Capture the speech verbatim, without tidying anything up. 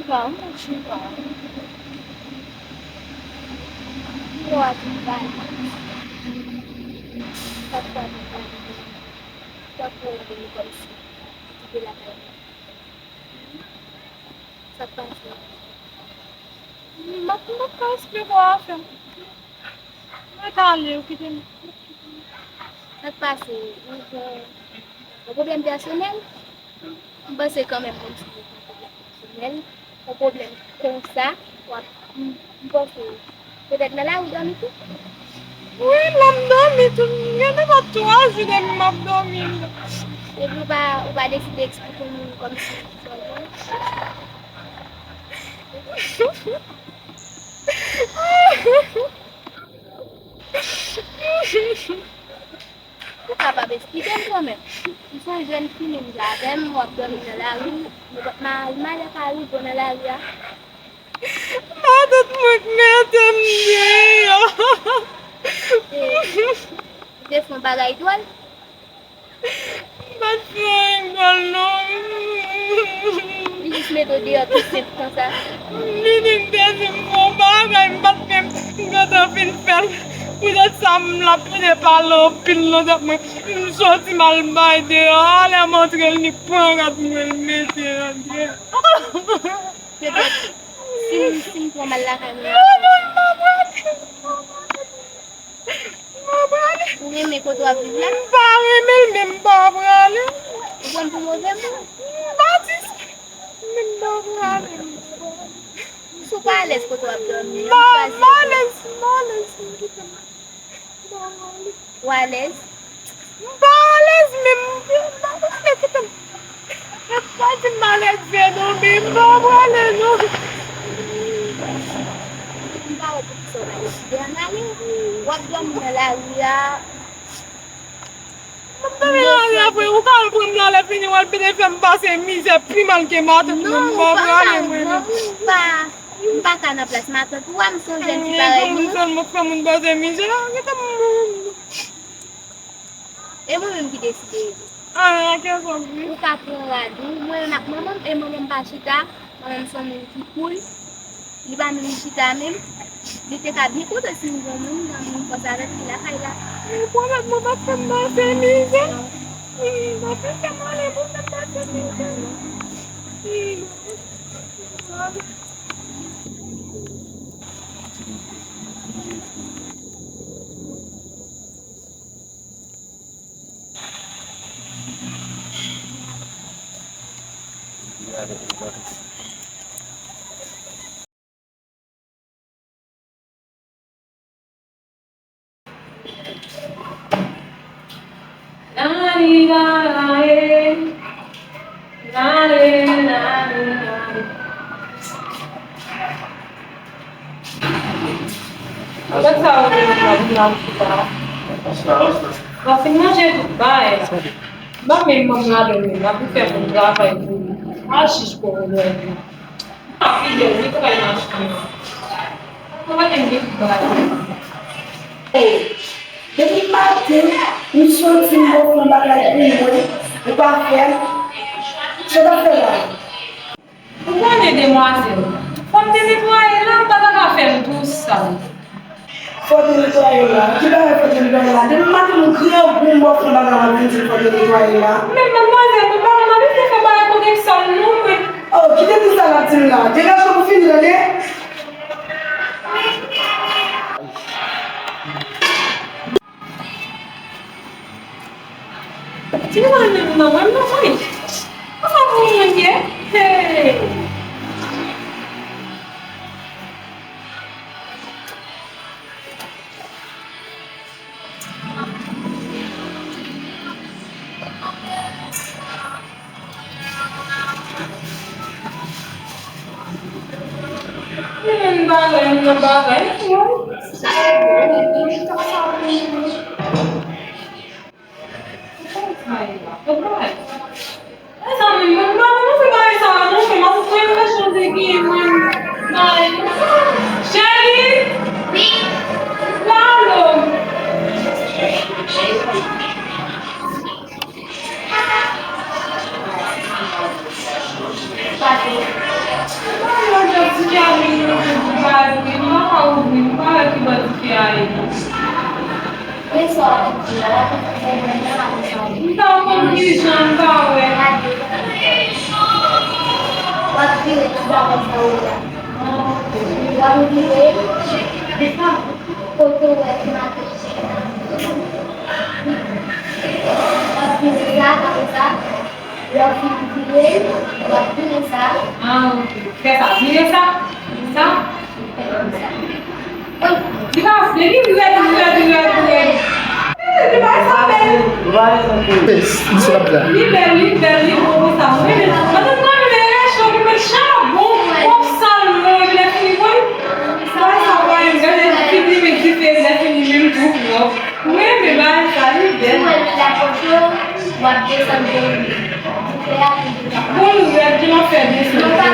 Bon, mwen chita. Yo a di m bagay. Sa k pase? Sa k pase? Kòmsi. Kite lakay mwen. Sa k pase? M ap, m ap ka esplike w afè m. Mwen t ale, ou kite m. Sa k pase? Ou gen yon pwoblèm pèsonèl? M panse kanmenm, menm si se yon pwoblèm pèsonèl, yon pwoblèm konsa, w ap, m, m panse, petèt nan lari w dòmi tou? Wi, m ap dòmi tou. Gen nenpòt twa jou depi m ap dòmi. Epi ou pa, ou pa deside eksplike m kòmsi sa w ye? Ou kapab esplike m kanmenm? Ou se yon jèn fi menm jan avè m, w ap dòmi nan lari, nenpòt mal, malè ka rive w nan lari a. Matant mwen k mete m deyò. E, ou te fè yon bagay dwòl? M pa t fè anyen dwòl non. Li jis mete w deyò tou senp konsa. Li di m te di m fè yon bagay, m pa t menm gentan fin fè l. Poutèt sa, m la plede pale anpil nan tèt mwen. M soti m al bay deyò. Alè m antre, li pran rad mwen, li mete an dèyè. Petèt, si m, si m pran m al lakay mwen. Non, non, m pa prale. M pa prale. Ou renmen kote w ap viv la? M pa renmen l, men m pa prale. Ou pran m pou move moun? M pa di sa, men m pa prale. Si w pa alèz kote w ap dòmi an, m chwazi. M alèz, m alèz, m kite m. M pa prale. Ou alèz? M pa alèz, men m, m pa prale, kite m. E pa di m alèz vre non, men m pa prale non. M pa wè poukisa w pa deside ann ale. W ap dòmi nan lari a. M ap dòmi nan lari a vre, ou ka al pran m la, lè fini w al pede fè m pase mizè pi mal ke matant mwen, m pa prale mwen non. Non, ou pa ka, non, ou pa, ou pa ka nan plas matant ou a, m se yon jèn fi parèy ou. Pou m sèlman fè moun pase mizè, kite m. E mwen menm ki deside ede. Ah, kèlkòm wi. Ou ka pran rad ou. Mwen menm ak manman m, e manman m pa chita. Manman m se yon moun ki koul. Li pa menm chita menm. Li te ka byen kontan si m gen yon moun, nan moun fòs avè l ki lakay la. Men pwomèt mwen pa fè m pase mizè. Wi, pa fè m ale pou fè m pase mizè non. Wi. Nani, nani, nani, nani. Gad sa ou gen nan kòb la, chita. W ap fin manje tout bagay la. Ban men manm ladan men, l ap vin fè moun travay pou li. A chich pwoblèm. A fidèl, li pral machin nan. Mwen pa gen tout bagay. Depi maten, m soti, m ofri yon bagay pou mwen, ou pa fè l. Sa w t ap fè la? Ou konnen demwazèl, fò m te netwaye la, m pa ta ka fè m tou sal. Fò te netwaye la. Ki bagay fò te netwaye la? Depi maten m grangou m bò fon bagay w ap vin di m fò te netwaye la. Men madmwazèl, mwen pa konn abitye fè bagay kote m sal non mwen. Oh, kite di sa l ap di m la. Degaje w pou fini tande. Ti nana menm nan mwen nan mwen. Konsa pou mwen ye. Hey. Mwen bagay, mwen bagay. Mezanmi, mwen pa konn fè bagay sa a non, men m ap pran yon kachon de gen mwen. Cheri! Wi? Pale. Pase. Dife a vin mete pou baz, wi, m pa ka ouvri, m pa wè ki bò dife a ye non. Men sa w ap di la, w ap fè mwen nan sa. M pa konn ki jan, m pa wè. W ap vire ti bagay sa yo la. W ap vire kote w wè ki make. W ap vire sa, konsa. Lè w fin vire l, w ap vire sa. Ah, ok. Fè sa, vire sa. Sa. Li pa vle, li rèd, li rèd, li rèd, li rèd. Eh, li pa sa bèl. Li se la. Li bèl, li bèl, li bon konsa. Mwen menm, madanm mwen menm, lè cho, mwen menm chabon, kòk salmon, epi lè fini, mwen, sa, sa, mwen, gade, fini, men dife, lè fini, menm tou, non. Mwen renmen bagay sa, li bèl. Ou wè l la poto, w ap desann pou li. Dife a, pou li pa. Bon, rèd, jan w ap fè desann.